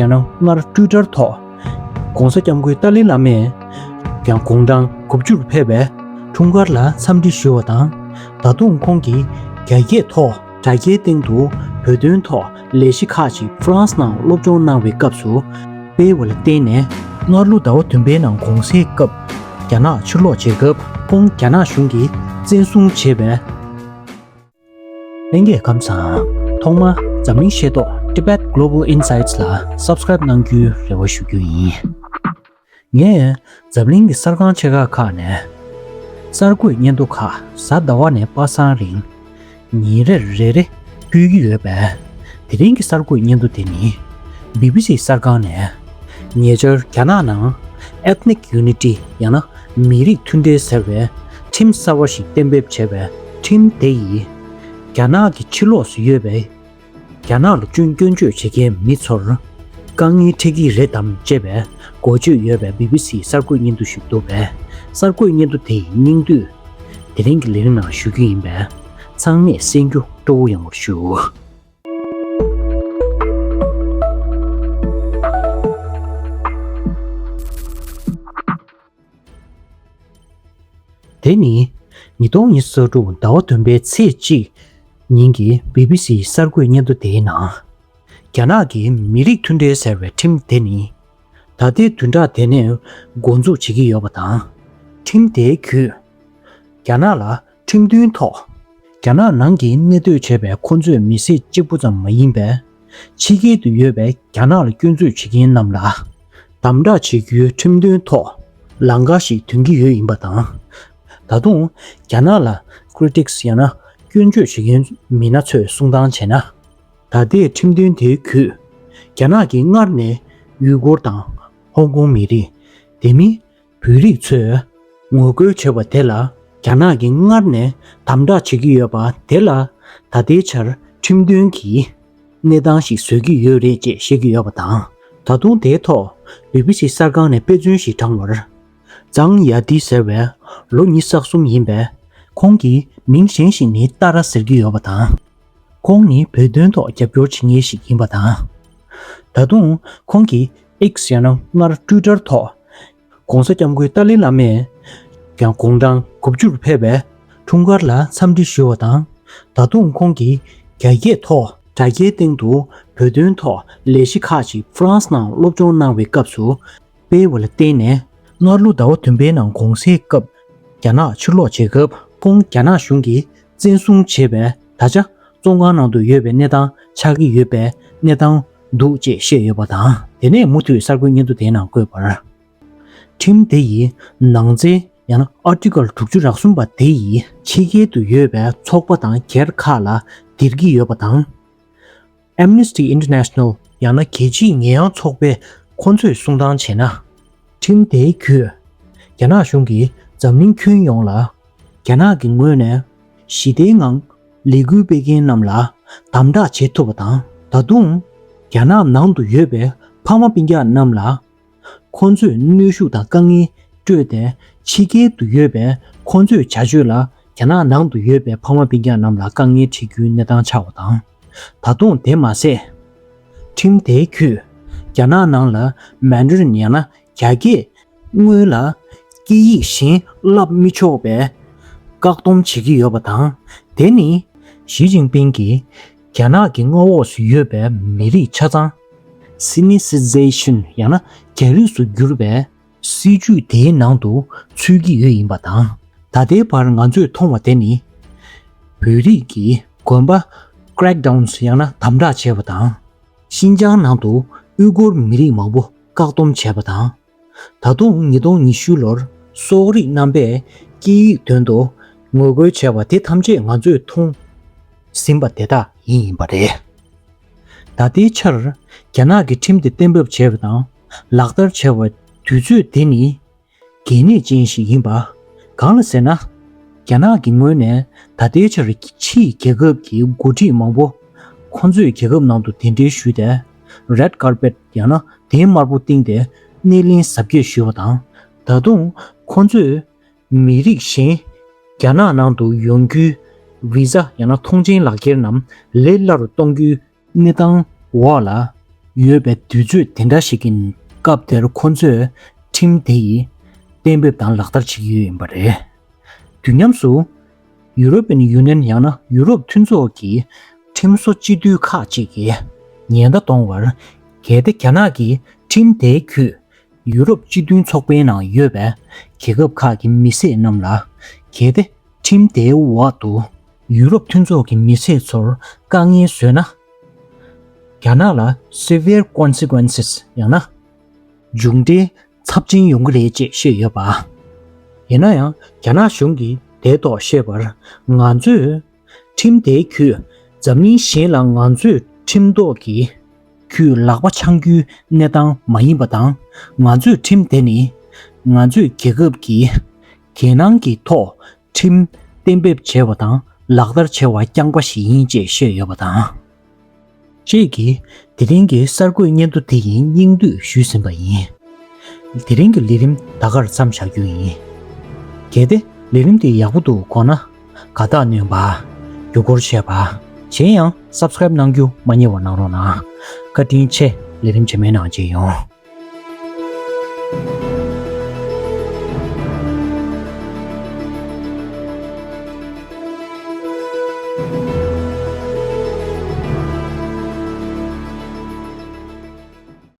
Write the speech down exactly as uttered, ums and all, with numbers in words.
ཡང་ན་སྔར་ཊུའི་ཊར་ཐོག་༸གོང་ས་༸སྐྱབས་མགོན་ཏཱ་ལའི་བླ་མས་ཀྱང་དགུང་གྲངས་དགུ་བཅུར་ཕེབས་པའི་འཁྲུངས་སྐར་ལ་འཚམས་འདྲི་ཞུ་བ་དང་། ད་དུང་ཁོང་གིས་རྒྱ་སྐད་ཐོག་དྲ་རྒྱའི་སྟེང་དུ་བོད་དོན་ཐོག་ལས་གཞི་ཁག་ཅིག་ཧྥ་རན་སི་ནང་སློབ་སྦྱོང་གནང་བའི་སྐབས་སུ་སྤེལ་བ་ལ་བརྟེན་ནས། སྔར་ལོ་ཟླ་བ་བདུན་པའི་ནང་གུང་སེང་སྐབས་རྒྱ་ནག་ཕྱིར་ལོག་བྱེད་སྐབས་ཁོང་རྒྱ་ནག་གཞུང་གིས་བཙན་བཟུང་བྱས་པའི། ལྷན་རྒྱས་ཁམས་བཟང་། ཐོག་མར་འཛམ་གླིང་ཤེས་རྟོགས་Tibet Global Insights་ལ་Subscribe་གནང་རྒྱུའི་རེ་བ་ཞུ་རྒྱུ་ཡིན། ངས་འཛམ་གླིང་གི་གསར་ཁང་ཆེ་ཁག་ཁག་ནས་གསར་འགོད་སྙན་ཐོ་ཁག་གཟའ་ཟླ་བ་ནས་པ་སངས་རིང་ཉིན་རེར་རེ་རེ་ཕུལ་གྱི་ཡོད་པས། དེ་རིང་གི་གསར་འགོད་སྙན་ཐོ་དེ་ནི་བི་བི་སི་གསར་ཁང་ནས་ཉེ་ཆར་རྒྱ་ནག་ནང་Ethnic Unity་ཡང་ན་མི་རིགས་མཐུན་འབྲེལ་ཟེར་བའི་ཁྲིམས་གསར་བ་ཞིག་གཏན་འབེབས་བྱས་པའི་ཁྲིམས་དེ་ཡིས་རྒྱ་ནག་གི་ཕྱི་ལོགས་སུ་ཡོད་པའི་རྒྱ་ནག་ལ་སྐྱོན་སྐྱོན་བརྗོད་བྱེད་མཁན་མི་ཚོར་དཀའ་ངལ་འཕྲད་ཀྱི་རེད་དམ་ཅེས་པའི་འགོ་བརྗོད་ཡོད་པའི་བི་བི་སིའི་གསར་འགོད་སྙན་ཐོ་ཞིག་འདུག་པས། གསར་འགོད་སྙན་ཐོ་དེ་ཡི་སྙིང་བསྡུས་དེ་རིང་གི་ལས་རིམ་ནང་ཞུ་རྒྱུ་ཡིན་པས། ཚང་མས་གསན་རྒྱུ་སྤྲོ་བོ་ཡོང་བར་ཞུ། དེ་ནི་ཉིས་སྟོང་ཉི་ཤུ་རྩ་དྲུག་ཟླ་བ་བདུན་པའི་ཚེས་གཅིག་ཉིན་གྱི་བི་བི་སིའི་གསར་འགོད་སྙན་ཐོ་དེའི་ནང་། རྒྱ་ནག་གིས་མི་རིགས་མཐུན་འབྲེལ་ཟེར་བའི་ཁྲིམས་དེ་ནི། ད་ལྟའི་བདུན་ཕྲག་དེ་ནས་འགོ་འཛུགས་བྱེད་ཀྱི་ཡོད་པ་དང་། ཁྲིམས་དེའི་བརྒྱུད། རྒྱ་ནག་ལ་ཁྲིམས་མཐུན་ཐོག་རྒྱ་ནག་ནང་གི་གནས་སྡོད་བྱས་པའི་ཁོ་ཚོའི་མི་སེར་གཅིག་པུ་ཙམ་མ་ཡིན་པའི་ཕྱི་རྒྱལ་དུ་ཡོད་པའི་རྒྱ་ནག་ལ་སྐྱོན་བརྗོད་བྱེད་མཁན་རྣམས་ལ་དམ་དྲག་བྱེད་རྒྱུའི་ཁྲིམས་དོན་ཐོག་ལམ་ཁ་ཞིག་འདོན་གྱི་ཡོད་ཡིན་པ་དང་། ད་དུང་རྒྱ་ནག་ལ་critics་ཡང་ན་སྐྱོན་བརྗོད་བྱེད་མཁན་མི་སྣ་ཚོས་གསུང་སྟངས་བྱས་ན། ད་ལྟའི་ཁྲིམས་དོན་དེའི་བརྒྱུད། རྒྱ་ནག་གིས་སྔར་ནས་ཡུ་གུར་དང་ཧོང་ཀོང་མི་རིགས། དེ་མིན་བོད་རིགས་ཚོས་ངོ་རྒོལ་བྱས་པ་དེ་ལ་རྒྱ་ནག་གིས་སྔར་ནས་དམ་དྲག་བྱེད་ཀྱི་ཡོད་པ་དེ་ལ་ད་ལྟའི་ཆར་ཁྲིམས་མཐུན་གྱི་གནས་སྟངས་ཤིག་བཟོ་གི་ཡོད་རེད་ཅེས་བཤད་ཀྱི་ཡོད་པ་དང་། ད་དུང་དེའི་ཐོག་བི་བི་སི་གསར་ཁང་ནས་དཔེ་མཚོན་ཞིག་དྲངས་པར། ཛང་ཡ་ཏི་ཟེར་བའི་ལོ་ཉི་ཤུ་རྩ་གསུམ་ཡིན་པས། ཁོང་གི་མིང་གཞན་ཞིག་ནི་ཏཱ་ར་ཟེར་གྱི་ཡོད་པ་དང་། ཁོང་ནི་བོད་དོན་ཐོག་རྒྱབ་སྐྱོར་བྱེད་མཁན་ཞིག་ཡིན་པ་དང་། ད་དུང་ཁོང་གིས་X་ཡང་ན་སྔར་Twitter་ཐོག་༸གོང་ས་༸སྐྱབས་མགོན་ཏཱ་ལའི་བླ་མས་ཀྱང་དགུང་གྲངས་དགུ་བཅུར་ཕེབས་པའི་འཁྲུངས་སྐར་ལ་འཚམས་འདྲི་ཞུ་བ་དང་། ད་དུང་ཁོང་གིས་རྒྱ་སྐད་ཐོག་དྲ་རྒྱའི་སྟེང་དུ་བོད་དོན་ཐོག་ལས་གཞི་ཁག་ཅིག་ཧྥ་རན་སི་ནང་སློབ་སྦྱོང་གནང་བའི་སྐབས་སུ། སྤེལ་བ་ལ་བརྟེན་ནས། སྔར་ལོ་ཟླ་བ་བདུན་པའི་ནང་གུང་སེང་སྐབས་རྒྱ་ནག་ཕྱིར་ལོག་བྱེད་སྐབས་ཁོང་རྒྱ་ནག་གཞུང་གིས་བཙན་བཟུང་བྱས་པའི་ད་ཆ་བཙོན་ཁང་ནང་དུ་ཡོད་པའི་གནས་སྟངས་ཆགས་ཀྱི་ཡོད་པའི་གནས་སྟངས་འདུག་ཅེས་བཤད་ཡོད་པ་དང་། དེ་ནས་མུ་མཐུད་གསར་འགོད་སྙན་ཐོ་དེའི་ནང་བཀོད་པར། ཁྲིམས་དེ་ཡི་ནང་གསེས་ཡང་ན་Article་དྲུག་ཅུ་རེ་གསུམ་པ་དེ་ཡིས་ཕྱི་རྒྱལ་དུ་ཡོད་པའི་ཚོགས་པ་དང་སྒེར་ཁག་ལ་འདིར་གྱི་ཡོད་པ་དང་། Amnesty International་ཡང་ན་རྒྱལ་སྤྱིའི་ཉེས་ཡངས་ཚོགས་པས་ཁོ་ཚོས་གསུང་སྟངས་བྱས་ན། ཁྲིམས་དེའི་བརྒྱུད། རྒྱ་ནག་གཞུང་གིས་འཛམ་གླིང་ཁྱོན་ཡོངས་ལ། རྒྱ་ནག་གི་ངོས་ནས་ཞི་བདེའི་ངང་ལས་འགུལ་སྤེལ་མཁན་རྣམས་ལ་དམ་དྲག་བྱེད་ཐུབ་པ་དང་། ད་དུང་རྒྱ་ནག་ནང་དུ་ཡོད་པའི་ཕ་མ་སྤུན་ཀྱག་རྣམས་ལ། ཁོང་ཚོས་གནོན་ཤུགས་དང་དཀའ་ངལ་སྤྲོད་དེ། ཕྱི་རྒྱལ་དུ་ཡོད་པའི་ཁོང་ཚོའི་བྱ་སྤྱོད་ལ་རྒྱ་ནག་ནང་དུ་ཡོད་པའི་ཕ་མ་སྤུན་ཀྱག་རྣམས་ལ་དཀའ་ངལ་འཕྲད་རྒྱུའི་གནས་སྟངས་ཆགས་པ་དང་། ད་དུང་དེ་མ་ཟད། ཁྲིམས་དེའི་བརྒྱུད། རྒྱ་ནག་ནང་ལ་Mandarin་ཡང་ན་རྒྱ་སྐད་སྔོན་ལ་སྐད་ཡིག་གཞན་བསླབ་མི་ཆོག་པའི་བཀག་སྡོམ་བྱེད་ཀྱི་ཡོད་པ་དང་། དེ་ནི་ཞི་ཅིན་ཕིང་གིས་རྒྱ་ནག་གི་མངའ་འོག་སུ་ཡོད་པའི་མི་རིགས་ཆ་ཚང་Sinicization་ཡང་ན་རྒྱ་རིགས་སུ་བསྒྱུར་བའི་སྲིད་ཇུས་དེའི་ནང་དུ་ཚུད་ཀྱི་ཡོད་ཡིན་པ་དང་། ད་ལྟའི་བར་ང་ཚོས་མཐོང་བ་དེ་ནི། བོད་རིགས་ཀྱི་དགོན་པ་crackdowns་ཡང་ན་དམ་དྲག་བྱས་པ་དང་། ཤིན་ཅང་ནང་དུ་ཨུ་གུར་མི་རིགས་མང་པོ་བཀག་སྡོམ་བྱས་པ་དང་། ད་དུང་ཉིས་སྟོང་ཉི་ཤུ་ལོར་སོག་རིགས་རྣམ་པས་སྐད་ཡིག་དོན་དུ་ངོ་རྒོལ་བྱས་པ་དེ་ཐམས་ཅད་ང་ཚོས་མཐོང་ཟིན་པ་དེ་དག་ཡིན་ཡིན་པ་རེད། ད་ལྟའི་ཆར་རྒྱ་ནག་གིས་ཁྲིམས་དེ་གཏན་འབེབས་བྱས་པ་དང་ལག་བསྟར་བྱས་པ་དུས་ཚོད་དེ་ནི་གལ་གནད་ཅན་ཞིག་ཡིན་པ། གང་ལ་ཟེར་ན། རྒྱ་ནག་གི་ངོས་ནས་ད་ལྟའི་ཆར་ཕྱིའི་རྒྱལ་ཁབ་ཀྱི་འགོ་ཁྲིད་མང་པོ་ཁོང་ཚོའི་རྒྱལ་ཁབ་ནང་དུ་གདན་འདྲེན་ཞུས་ཏེ། Red Carpet་ཡང་ན་གདན་དམར་པོ་བཏིང་སྟེ་སྣེ་ལེན་གཟབ་རྒྱས་ཞུས་པ་དང་། ད་དུང་ཁོང་ཚོས་མི་རིགས་གཞན་རྒྱ་ནག་ནང་དུ་ཡོང་རྒྱུའི་Visa་ཡང་ན་ཐོངས་མཆན་ལག་འཁྱེར་རྣམས་ལས་སླ་རུ་གཏོང་རྒྱུའི་གནས་སྟངས་འོག་ལ། ཡོད་པའི་དུས་ཚོད་དེ་འདྲ་ཞིག་གི་སྐབས་དེར་ཁོ་ཚོས་ཁྲིམས་དེ་ཡི་གཏན་འབེབས་དང་ལག་བསྟར་བྱེད་ཀྱི་ཡོད་ཡིན་པ་རེད། དུས་མཉམ་དུ། European Union ཡང་ན་ཡུ་རོབ་མཐུན་ཚོགས་ཀྱི་ཁྲིམས་བཟོ་སྤྱི་འཐུས་ཁག་ཅིག་གིས་ཉེན་བརྡ་གཏོང་བར། གལ་ཏེ་རྒྱ་ནག་གིས་ཁྲིམས་དེའི་བརྒྱུད་ཡུ་རོབ་སྤྱི་མཐུན་ཚོགས་པའི་ནང་ཡོད་པའི་རྒྱལ་ཁབ་ཁག་གི་མི་སེར་རྣམས་ལ། གལ་ཏེ་ཁྲིམས་དེའི་འོག་ཏུ་ཡུ་རོབ་མཐུན་ཚོགས་ཀྱི་མི་སེར་ཚོར་དཀའ་ངལ་བཟོས་ན། རྒྱ་ནག་ལ་severe consequences ཡང་ན་མཇུག་འབྲས་ཚབས་ཆེན་ཡོང་གི་རེད་ཅེས་བཤད་ཡོད་པ། ཡིན་ན་ཡང་རྒྱ་ནག་གཞུང་གིས་དེའི་ཐོག་བཤད་པར། ང་ཚོས་ཁྲིམས་དེའི་བརྒྱུད་འཛམ་གླིང་གཞན་ལ་ང་ཚོས་ཁྲིམས་ཐོག་གི་བརྒྱུད་ལག་པ་འཆང་རྒྱུའི་གནས་སྟངས་མ་ཡིན་པ་དང་། ང་ཚོས་ཁྲིམས་དེ་ནི་ང་ཚོས་རྒྱལ་ཁབ་ཀྱི་རྒྱལ་ནང་གི་ཐོག་ཁྲིམས་གཏན་འབེབས་བྱས་པ་དང་ལག་བསྟར་བྱས་པ་རྐྱང་པ་ཞིག་ཡིན་ཅེས་བཤད་ཡོད་པ་དང་། བཅས་ཀྱིས་དེ་རིང་གི་གསར་འགོད་སྙན་ཐོ་དེ་ཡི་སྙིང་བསྡུས་ཞུས་ཟིན་པ་ཡིན། དེ་རིང་གི་ལས་རིམ་ད་གར་མཚམས་བཞག་རྒྱུ་ཡིན། གལ་ཏེ་ལས་རིམ་དེ་ཡག་པོ་འདུག་དགོངས་ན། དགའ་རྟགས་གནོན་པ། བརྒྱུད་སྐུར་བྱས་པ། གཞན་ཡང་subscribe གནང་རྒྱུ་མ་བསྙེལ་བ་གནང་རོགས་གནང་། བཀའ་དྲིན་ཆེ། ལས་རིམ་རྗེས་མའི་ནང་མཇལ་ཡོང་།